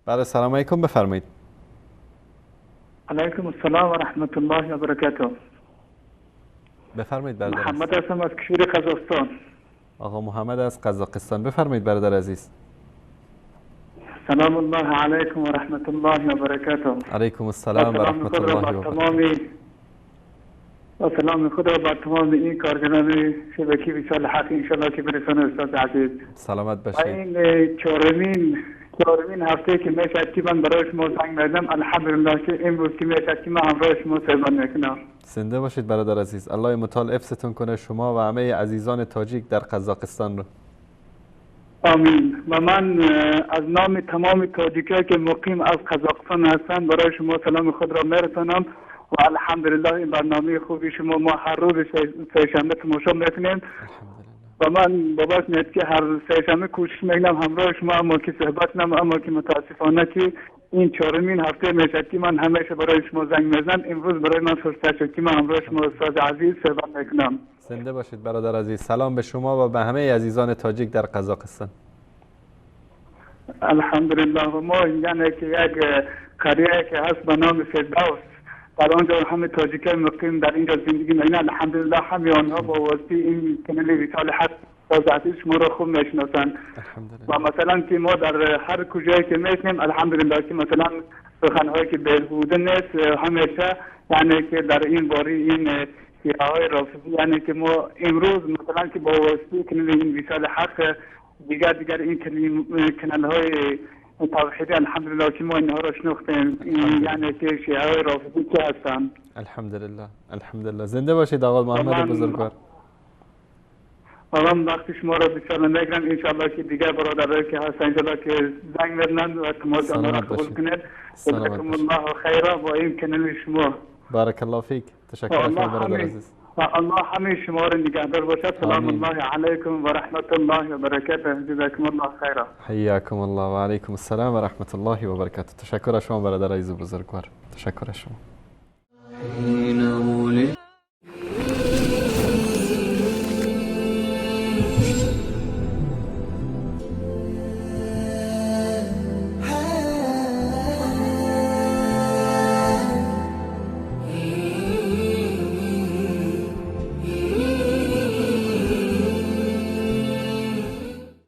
بله، سلام علیکم، بفرمایید. علیکم السلام و رحمت الله و برکاته. بفرمایید برادر. محمد هستم از کشور قزاقستان. آقا محمد از قزاقستان، بفرمایید برادر عزیز. سلام الله علیکم و رحمت الله و برکاته. علیکم السلام و رحمت الله و برکاته. و سلام خدا بر تمام این کارکنان شبکه وصال حق انشالله که برسانه استاد عزیز. سلامت باشید. این چهارمین هفته که میشد که من برای شما زنگ میزنم، الحمدلله که امروز که میشد که من همراه شما صحبت میکنم. زنده باشید برادر عزیز، الله متعال حفظتون کنه شما و همه عزیزان تاجیک در قزاقستان رو. آمین. و من از نام تمام تاجیکایی که مقیم از قزاقستان هستند برای شما سلام خود را میرسانم و الحمدلله این برنامه خوبی شما ما هر روز سه‌شنبه تماشا میکنیم و من باباش میاد که هر سه‌شنبه کوشش میکنم همراه شما اما که صحبت کنم، اما که متاسفانه که این چهارمین هفته میشد که من همیشه برای شما زنگ میزنم، امروز برای من فرصت شد که من همراه شما استاد عزیز صحبت میکنم. زنده باشید برادر عزیز، سلام به شما و به همه عزیزان تاجیک در قزاقستان. الحمدلله. و ما یعنی که یک قریه که هست به نام فردوس، در آنجا همه تاجیکای مقیم در اینجا زندگی میکنن. الحمدلله همه آنها با واسطه این کانال وصال حق عزیز شما را خوب میشناسند و مثلا که ما در هر کجایی که میشنیم الحمدلله که مثلا سخنهایی که بهبوده نیست همیشه، یعنی که در این باری این شیعه های رافضی، یعنی که ما امروز مثلا که با واسطه کانال این وصال حق دیگر این کانال های توحیدی الحمدلله که ما اینها را شناختیم، یعنی که شیعه های رافضی که هستند. الحمدلله، الحمدلله. زنده باشید آقا محمد بزرگوار. من وقتی شما را بسیار نمیگیرم، انشالله که دیگر برادرایی که هستن انشالله که زنگ میزنند و تماس آنها را قبول کنید. جزاکم الله خیرا با این کانال شما. بارک الله فیک. تشکر از شما برادر عزیز. و الله همه شما را نگهدار باشد. سلام الله علیکم و رحمت الله و برکاته. جزاکم الله خیرا. حیاکم الله و علیکم السلام و رحمت الله و برکاته. تشکر از شما برادر عزیز بزرگوار. تشکر از شما.